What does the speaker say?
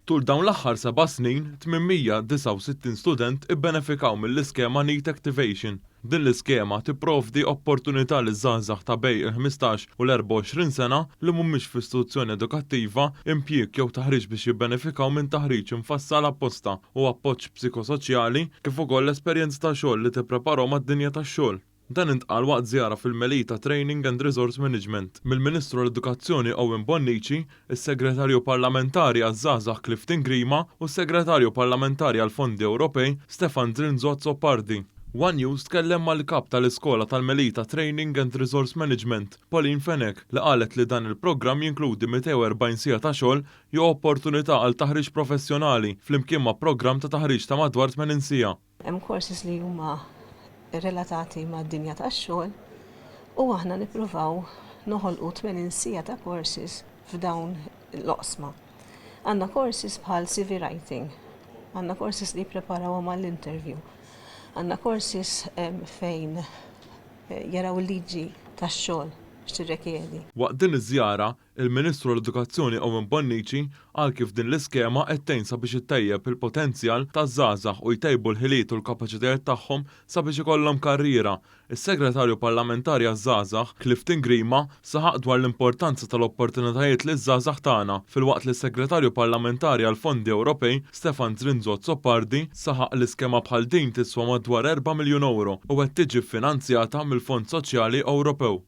Tul dawn l-aħħar seba' snin, 869 student ibbenefikaw mill-iskema NEET Activation. Din l-iskema tipprovdi opportunità liż-żgħażagħ ta' bejn il-15 u l-24 sena li mhumiex f'istituzzjoni edukattiva, impjieg jew taħriġ biex jibbenefikaw minn taħriġ imfassal apposta u appoġġ psikosoċjali kif ukoll esperjenza ta' xogħol li tippreparahom għad-dinja tax-xogħol. Dan intqal waqt żjara fil-Melita Training and Resource Management mill-Ministru għall-Edukazzjoni Owen Bonnici, is-Segretarju Parlamentari għaż-Żgħażagħ Clifton Grima u s-Segretarju Parlamentari għall-Fondi Ewropej Stefan Zrinzo Azzopardi. One News tkellem mal-Kap tal-Iskola tal-Melita Training and Resource Management, Pauline Fenech, li qalet li dan il-programm jinkludi 240 siegħa ta' xogħol jew opportunità għal taħriġ professjonali flimkien ma' programm ta' taħriġ ta' madwar 80 siegħa. Hemm courses li huma relatati mad-dinja tax-xogħol u aħna nippruvaw noħolqu 80 siegħa ta' courses f'dawn l-oqsma. Għandna courses bħal CV writing, għandna courses li jippreparawhom għall-interview, għandna courses fejn eh, jaraw il-liġi tax-xogħol x'tirrekjedi. Waqt din iż-żjara, Il-Ministru għall-Edukazzjoni Owen Bonnici qal kif din l-iskema qed tgħin sabiex ittejjeb il-potenzjal taż-żgħażagħ u jtejbu l-ħiliet u l-kapaċitajiet tagħhom sabiex ikollhom karriera. Is-Segretarju Parlamentari għaż-Żgħażagħ, Clifton Grima, saħaq dwar l-importanza tal-opportunitajiet liż-żgħażagħ tagħna filwaqt li s-Segretarju Parlamentari għall-Fondi Ewropej, Stefan Zrinzo Azzopardi, saħaq li skema bħal din tiswa madwar 4 miljun ewro u qed tiġi ffinanzjata mill-Fond Soċjali Ewropew.